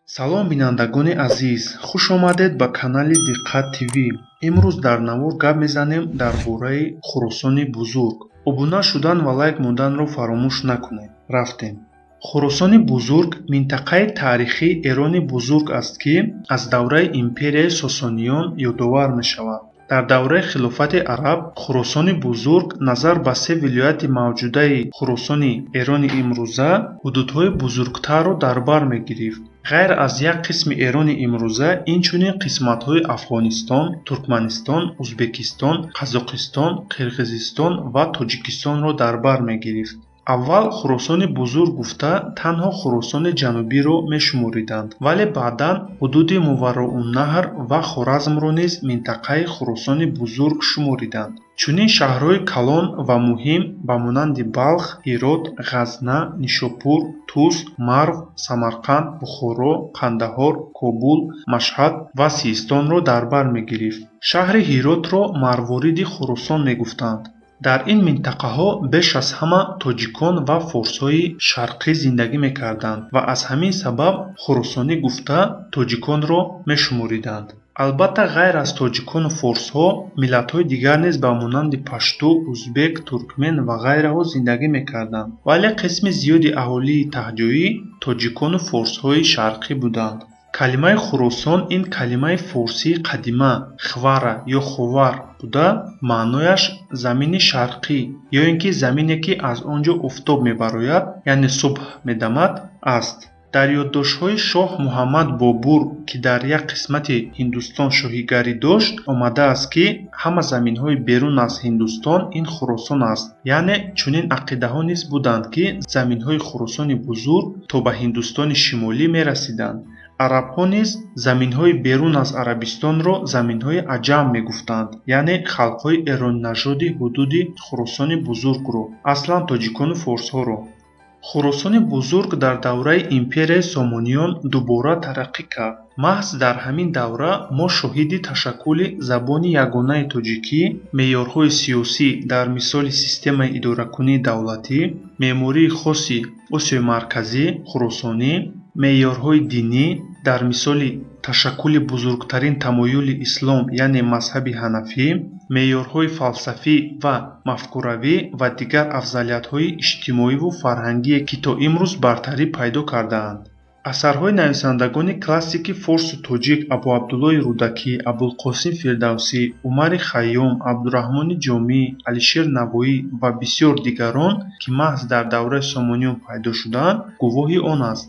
Салом, бинандагони азиз, хуш омадед ба канали Диққат ТВ. Имрӯз дар навор гап мезанем дар бораи Хуросони Бузург. Обуна шудан ва лайк монданро фаромӯш накунед. Рафтем. Хуросони Бузург минтақаи таърихии Эрони Бузург аст, ки аз давраи империяи Сосониён ёдовар мешавад. Дар давраи Хилофати Араб Хуросони Бузург назар ба се вилояти мавҷудаи Хуросони Эрони имрӯза ҳудудҳои бузургтарро дар бар мегирифт. Ғайр аз як қисми Эрони имрӯза, инчунин қисматҳои Афғонистон, Туркманистон, Узбекистон, Қазоқистон, Қирғизистон ва Тоҷикистонро дар бар мегирифт. Аввал Хуросони Бузург гуфта танҳо Хуросони Ҷанубиро мешумориданд, вале баъдан ҳудуди Мовароуннаҳр ва Хоразмро низ минтақаи Хуросони Бузург шумориданд. Чунин шаҳрҳои калон ва муҳим ба монанди Балх, Ҳирот, Ғазна, Нишопур, Тус, Марв, Самарқанд, Бухоро, Қандаҳор, Кобул, Машҳад ва Систонро дар бар мегирифт. Шаҳри Ҳиротро марвориди Хуросон мегуфтанд. Дар ин минтақаҳо беш аз ҳама тоҷикон ва форсҳои шарқӣ зиндагӣ мекарданд ва аз ҳамин сабаб хуросонӣ гуфта тоҷиконро мешумориданд. Албатта, ғайр аз тоҷикону форсҳо, миллатҳои дигар низ ба монанди пашту, узбек, туркмен ва ғайраҳо зиндагӣ мекарданд, вале қисми зиёди аҳолии таҳҷоӣ тоҷикону форсҳои шарқӣ буданд. Калимаи Хуросон ин калимаи форсии қадима хвара ё ховар буда, маънояш замини шарқӣ ё ин ки замине, ки аз он ҷо офтоб мебарояд, яъне субҳ медамад, аст. Дар ёддоштҳои шоҳ Муҳаммад Бобур, ки дар як қисмати Ҳиндустон шоҳигарӣ дошт, омадааст, ки ҳама заминҳои берун аз Ҳиндустон ин Хуросон аст. Яъне чунин ақидаҳо низ буданд, ки заминҳои Хуросони Бузург то ба Ҳиндустони Шимолӣ мерасиданд. Арабҳо низ заминҳои берун аз Арабистонро заминҳои аҷам мегуфтанд, яъне халқҳои эроннажоди ҳудуди Хуросони Бузургро, аслан тоҷикону форсҳоро. Хуросони Бузург дар давраи империяи Сомониён дубора тараққӣ кард. Маҳз дар ҳамин давра мо шоҳиди ташаккули забони ягонаи тоҷикӣ, меъёрҳои сиёсӣ дар мисоли системаи идоракунии давлатӣ, меъмории хоси Осиёи Марказӣ, хуросонӣ, меъёрҳои динӣ дар мисоли ташаккули бузургтарин тамоюли ислом, яъне мазҳаби ҳанафӣ, меъёрҳои фалсафӣ ва мафкуравӣ ва дигар афзалиятҳои иҷтимоиву фарҳангие, ки то имрӯз бартарӣ пайдо кардаанд. Асарҳои нависандагони классики форсу тоҷик Абуабдуллоҳи Рӯдакӣ, Абулқосим Фирдавсӣ, Умари Хайём, Абдураҳмони Ҷомӣ, Алишер Навоӣ ва бисёр дигарон, ки маҳз дар давраи Сомониён пайдо шудаанд, гувоҳи он аст.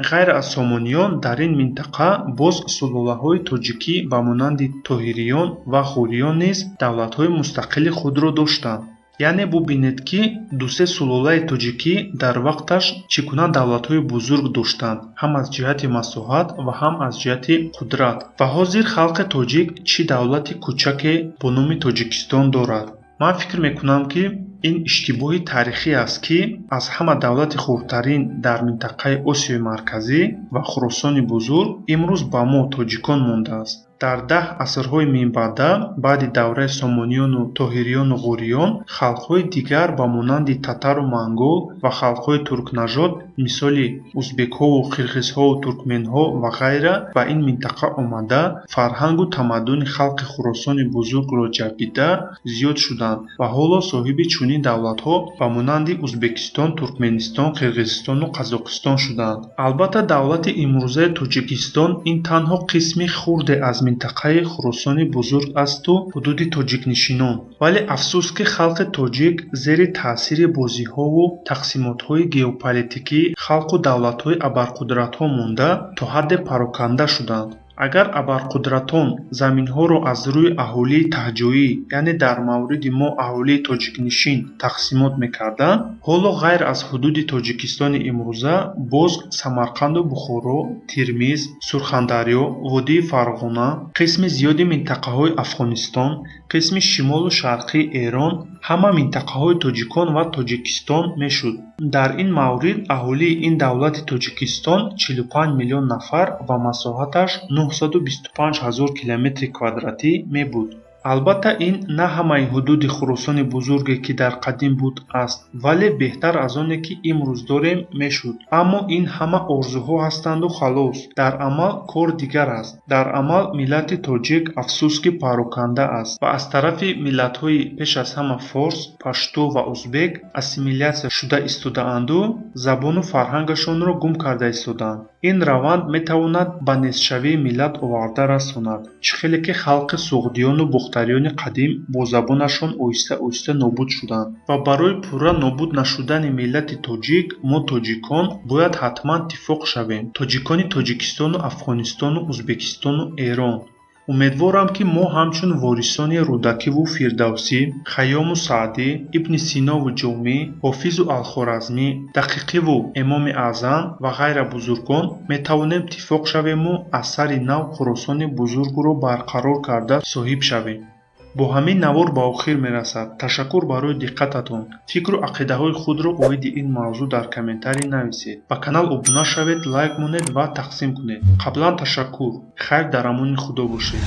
Ғайр аз Сомониён дар ин минтақа боз сулолаҳои тоҷикӣ ба монанди Тоҳириён ва Ғуриён низ давлатҳои мустақили худро доштанд. Яъне бубинед, ки дусе сулолаи тоҷикӣ дар вақташ чӣ гуна давлатҳои бузург доштанд, ҳам аз ҷиҳати масоҳат ва ҳам аз ҷиҳати қудрат. Ва ҳозир халқи тоҷик чӣ давлати кӯчаке бо номи Тоҷикистон дорад. Ман фикр мекунам, ки ин иштибоҳи таърихӣ аст, ки аз ҳама давлати хурдтарин дар минтақаи Осиёи Марказӣ ва Хуросони Бузург имрӯз ба мо, тоҷикон, мондааст. Дар 10 асрҳои минбаъда, баъди давраи Сомониёну Тоҳириёну Ғуриён, халқҳои дигар ба монанди татару монгол ва халқҳои туркнажод, мисоли узбекҳову қирғизҳову туркменҳо ва ғайра, ба ин минтақа омада, фарҳангу тамаддуни халқи Хуросони Бузургро ҷабида, зиёд шуданд ва ҳоло соҳиби чунин давлатҳо ба монанди Узбекистон, Туркменистон, Қирғизистону Қазоқистон шуданд. Албатта, давлати имрӯзаи Тоҷикистон ин танҳо қисми хурде аз минтақаи Хуросони Бузург асту ҳудуди тоҷикнишинон. Вале афсӯс, ки халқи тоҷик зери таъсири бозиҳову тақсимотҳои геополитикии халқу давлатҳои абарқудратҳо монда, то ҳадде пароканда шуданд. Агар абарқудратон заминҳоро аз рӯи аҳолии таҳҷоӣ, яъне дар мавриди мо аҳолии тоҷикнишин, тақсимот мекарданд, ҳоло ғайр аз ҳудуди Тоҷикистони имрӯза боз Самарқанду Бухоро, Термиз, Сурхандарё, водии Фарғона, қисми зиёди минтақаҳои Афғонистон, қисми шимолу шарқии Эрон ҳама минтақаҳои тоҷикон ва Тоҷикистон мешуд. Дар ин маврид аҳолии ин давлати Тоҷикистон 45 миллион нафар ва масоҳаташ 925 ҳазор километри квадратӣ мебуд. Албатта, ин на ҳамаи ҳудуди Хуросони Бузурге, ки дар қадим буд, аст, вале беҳтар аз оне, ки имрӯз дорем, мешуд. Аммо ин ҳама орзуҳо ҳастанду халос. Дар амал кор дигар аст. Дар амал миллати тоҷик, афсӯс, ки пароканда аст ва аз тарафи миллатҳои пеш аз ҳама форс, пашту ва узбек ассимилятсия шуда истодаанду забону фарҳангашонро гум карда истодаанд. Ин раванд метавонад ба нестшавии миллат оварда расонад, чӣ хеле ки халқи суғдиёну бохтариёни қадим бо забонашон оҳиста-оҳиста нобуд шуданд. Ва барои пурра нобуд нашудани миллати тоҷик мо, тоҷикон, бояд ҳатман иттифоқ шавем, тоҷикони Тоҷикистону Афғонистону Узбекистону Эрон. Умедворам, ки мо ҳамчун ворисони Рӯдакиву Фирдавсӣ, Хайёму Саъдӣ, Ибни Синову Ҷомӣ, Ҳофизу Алхоразмӣ, Дақиқиву Эмоми Аъзам ва ғайра бузургон метавонем иттифоқ шавему аз сари нав Хуросони Бузургро барқарор карда соҳиб шавем. Бо ҳамин навор ба охир мерасад. Ташаккур барои диққататон. Фикру ақидаҳои худро оиди ин мавзӯъ дар комментарий нависед. Ба канал обуна шавед, лайк монед ва тақсим кунед. Қаблан ташаккур. Хайр, дар амони Худо бошед.